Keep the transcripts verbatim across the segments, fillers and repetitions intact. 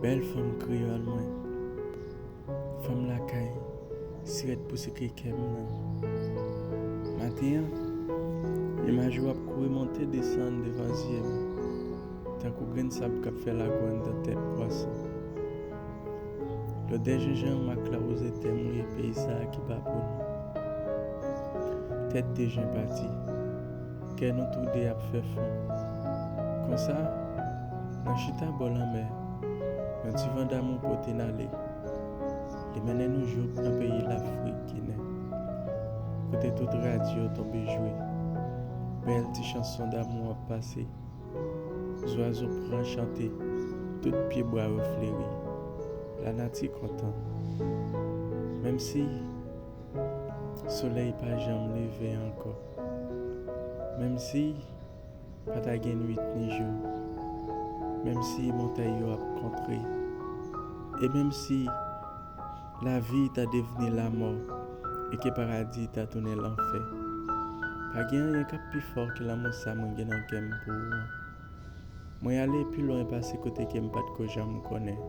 Bèl fanm kreyòl mwen, fanm lakay, sirèt pou sekre kè m nan. Maten an, imaj ou ap kouri monte desann devan zye m, tankou grenn sab k ap fè lago anndan tèt pwason. Lodè jenjanm ak lawouze te mouye peyi sa a ki pa pou nou. Tèt de jen pati, kè nou toude ap fè fon. Konsa, nan chita bò lanmè, yon ti van damou pote n ale. Li mennen nou jouk nan peyi Lafrik Ginen, kote tout radyo tonbe jwe bèl ti chanson damou ap pase. Zwazo pran chante, tout pyebwa yo fleri. Lanati kontan. Menm si solèy pa janm leve ankò, menm si pa ta gen nwit ni jou, menm si montay yo ap kontre, e menm si lavi ta devni lamò e ke paradi ta tounen lanfè, pa gen anyen k ap pi fò ke lanmou sa mwen gen nan kè m pou ou an. Mwen ale pi lwen pase kote ke m pa t ko janm konnen,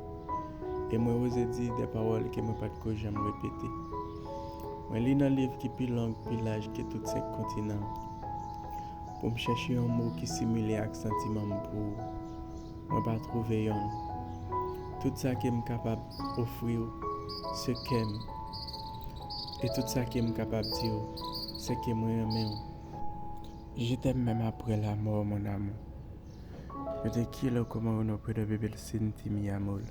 e mwen oze di de pawòl ke mwen pa t ko janm repete. Mwen li nan liv ki pi long, pi laj ke tout senk kontinan, pou m chèche yon mo ki simile ak santiman m pou ou. Mwen pa twouve yonn. Tout sa ke m kapab ofri w, se kè m. E tout sa ke m kapab di w, se ke mwen renmen w. Je t'aime même après la mort, mon amour. Yo te kilo como uno puede vivir sin ti, mi amor.